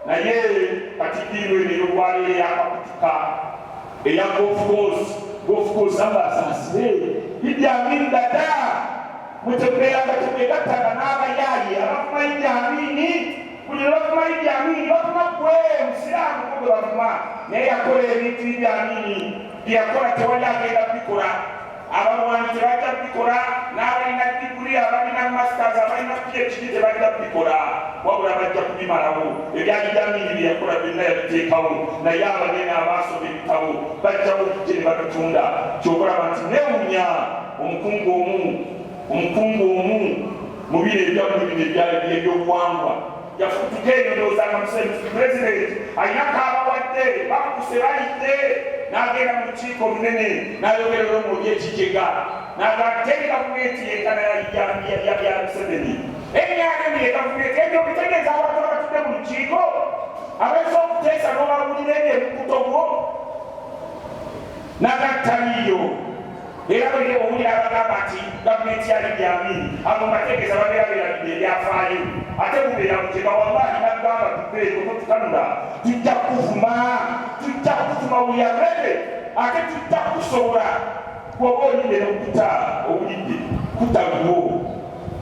Naye kati ddiiru eno ey'olwaleero eyakakutuka eya golf course, golf course, Allah asaasire Idi Amin Dada. Mwe temubeeranga, temwegattanga n'abayaaye abavuma Idi Amini. Buli lwe bavuma Idi Amini, bavuma gwe Musiraamu, gwe gwe bavuma. Naye yakola ebintu Idi Amini byeyakola, tewali agenda bikola. Abalwanyi tebajja bikola, n'abalina diguri, abalina masters, abalina PhD tebajja bikola, wabula bajja kubimalawo. Ebya Idi Amini byeyakola byonna yabiteekawo, naye abanene abaasoma ebitabo bajjawo okujja ne babitunda. Kyokulaba nti newunya omukungu omu mu biro ebyammwe bino ebyali ebyobuwangwa yafutuka eyo, ndoozanga pulezidenti alina kaabawadde, bakuse balidde, n'agenda mu lukiiko lunene n'ayogerera omwo ebyekijega, n'agamba teri gavumenti yenkana ya Museveni, NRM ye gavumenti. Ebyo bitegeeza abantu abatudde mu lukiiko abayinza okuteesa n'obawulira ebyo emukuto gwo n'agattaliiyo. Era bwe owulira abagamba nti gavumenti ya Idi Amin, abo mbategeeza babeera beerabidde ebyafaayo. Ate bubeera buteka. Wallahi nagamba tubeeko totukanula, tujja kukuvuma, tujja kukuvuma, we are ready. Ate tujja kukusobola bw'oba olidde n'okuta, owulidde kutagwo.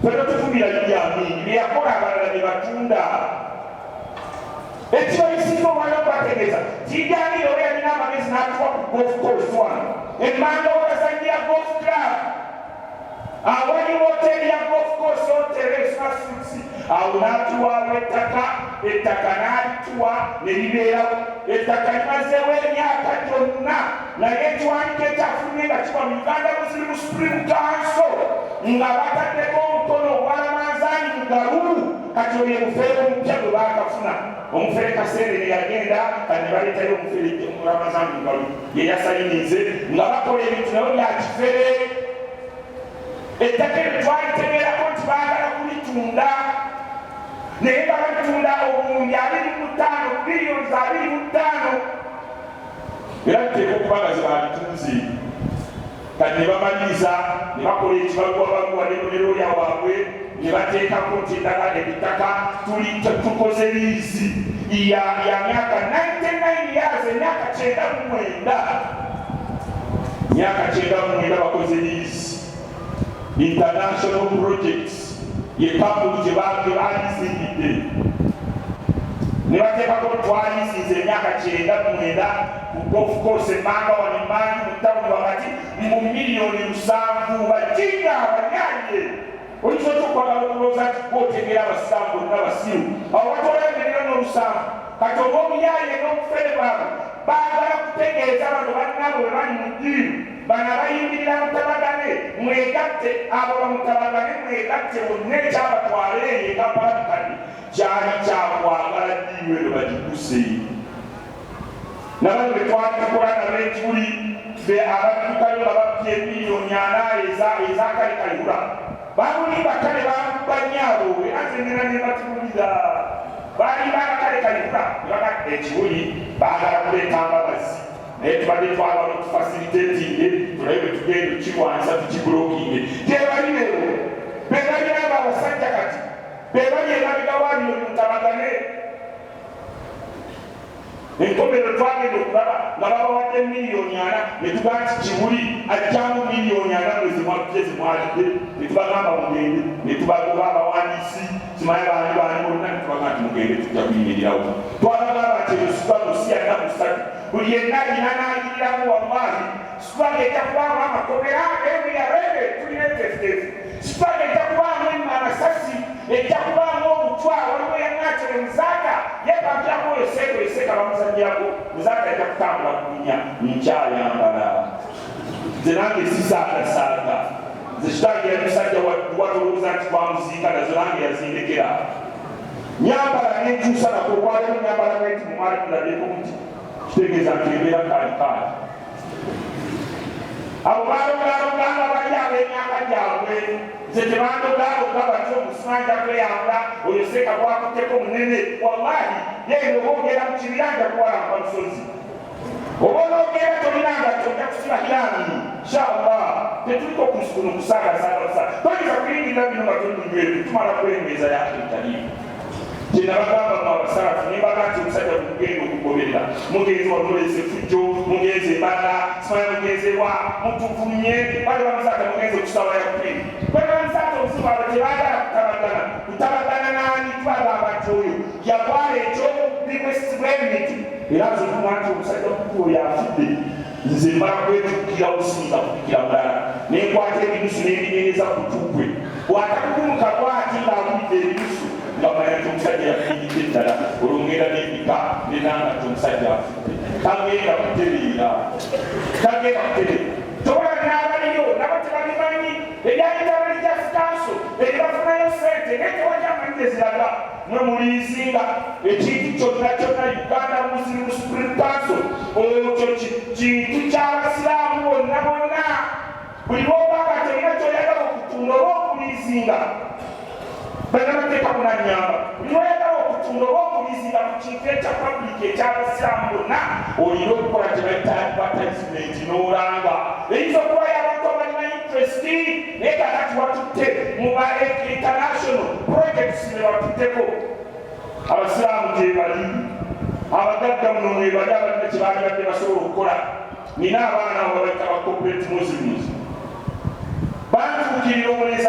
Fena tuvumira Idi Amin, bye yakola abalala bye batunda. Ekibayisiriza omwana okubategeeza, Idi Amin oba yalina amagezi n'atuwa ku golf course wano emmanga webazanyira golf club, awali woteri ya golf course hotel esmasuits awo, n'atuwaawo ettaka, ettaka n'alituwa ne libeerawo. Ettaka limazeewo emyaka gyonna, naye ekiwandiiko ekyafulumye nga kiva mu Uganda Muslim Supreme Council nga bataddeko omukono ogwa Ramanzaani Mugalu. Kati oyo mufere omupya gwe baakafuna, omufere Kaseere ne yagenda, kati ne baleetayo omufere Ramazani Mugalu, ye yasayinize nga bakola ebintu nabo byakifere. Ettaka eryo twalitegeerako nti baagala kulitunda, naye nga balitunda obuwumbi 25, biliyoni 25, era biteeka okuba nga zebalitunze. Kati ne bamaliriza ne bakola ekibaluwabaluwa ne looya waabwe, ne bateekako nti endagano ebitaka tuli tukoze liizi ya myaka 99 years, emyaka 99, myaka 99 bakoze liizi. International Projects ye kampuni gye balizimbidde, ne bateekako twalizinze emyaka 99 ku golf course emmanga wano emmanju mu tawuni wakati mu miliyoni 7. Bajinga abanyanye, oyinza otya okwagala okulowooza nti gwotegeera abasiraamu bonna basiru? Awo batwalayo miliyoni 7. Kati olw'obuyaaye n'obufere bwabwe baagala kutegeeza bano bannaabwe bwe bali mu ddiiru, bano abayimirira mutabagane mwegatte, abo bamutabagane mwegatte bonna. Ekyabatwala eyo e Kampala Mukadde kyali kyakwagala ddiiru eno bagiguse. Nabano betwali tukola nabo ekibuli be abaddukayo nga babbye emiliyoni 40 ezakale Kayihura, bamulimba kale bamubba nnyo abo. Era nze ngenda ne batunuulira, balimba abakale Kayihura ekibuli baagala kuleeta Mbabazi, naye tubadde twagala okufacilitatinge tulabe bwe tugenda okirwanisa tukiblockinge. Gyebali leero, bebali abo abasajja, kati bebali emabega wa bino bimutabagane. Enkomerero twagenda okulaba nga babawadde miliyoni 40, ne tugaa nti Kibuli ajjamu miliyoni 40 mwezimwabye zimwalidde, ne tubagamba mugende, ne tubagoba abawandiisi simanya baani baani bonna, ne tubagamba nti mugende, tujja kuyimirirawo. Twabagamba nti eyo struggle si ya nnaku 3, buli yenna alina n'ayiriramu. Wallahi struggle ejja kubaamu amakomera, ebiyarebe tulina etefutefu. Struggle ejja kubaamu amasasi, ejja kubaamu obutwa. Waliwo yaŋŋakyere Muzaata yepankirako oyo seeka, oyo seeka bamuzanyirako. Muzaata ajja kutambula kulinya nkyayambala. Nze nange sisaagasaaga, nze kitange yali musajja watolowooza nti twamuziika nazo, nange yazindekera. Nyambala nenkyusa nako olwaleero nyambala bwenti mumwali mulabyeko muti, kitegeeza nti embeera kalikaali. Abo balongalonganga bali ab'emyaka gyabwe, nze tebandogaloga batyo omusanja kweyambula oyo seeka gwakutteko munene. Wallahi yeye oba ogenda mu kibira nja kuwalampa lusozi, oba onoogenda tolina ngatto nja kusiba hirami inshallah. Tetuliko kuno kusaagasaaga busa, toyinza kuyingirira bino nga toli munyweru. Tumala kwenyweza yake taliimu. Kyenabagamba mu abasalafu nembaga nti Mugenze wano muleese effujjo, mugenze embalala, simanya mugenze wa, mutuvumye. Bali bamusaata mugenze okusawa ya Queen. Bali bamusaata obuzibu abo tebaagala kutabagana. Kutabagana n'ani? Tubagamba nti oyo yatwala ekyobubbi bw'ebintu. Era nze okugamba nti omusajja mukulu oyo afudde, nze mmala kwetukkirawo, siyinza kupikira mulala. Ne nkwata ebinusu ne mbinyenyeza ku kutu kwe. Bw'atakukumuka bw'ati ng'awulidde ebinusu, nga mmanya nti omusajja yafiiridde ddala. Olwo ngenda ne mbika ne nanga nti omusajja afudde. Tagenda kutereera. Tagenda kutereera. Tobola n'abaliyo nabo tebabimanyi. Ebya Interreligious Council ebyo bafunayo ssente naye tewali amanyi gye ziraga. Mwe muliizinga ekintu kyonna kyonna Uganda Muslim Supreme Council, ekyo kintu ky'Abasiraamu bonna bonna. Buli lw'oba nga tolina ky'oyagala okutunda oba okuliizinga, bannamateeka munannyamba, buli lw'oyagala okutunda oba okuliizinga ku kintu ekya public eky'Abasiraamu bonna, olina okukola kye bayita advertisement n'olanga. Eyinza okubayo abantu abalina interest, naye kakati watutte mu ba international projects ne batutteko. Abasiraamu gyebali, abagagga muno mwebali, abalina kye baalibadde basobola okukola. Nina abaana abo babayita ba corporate Muslims, bantuukirira omulenzi.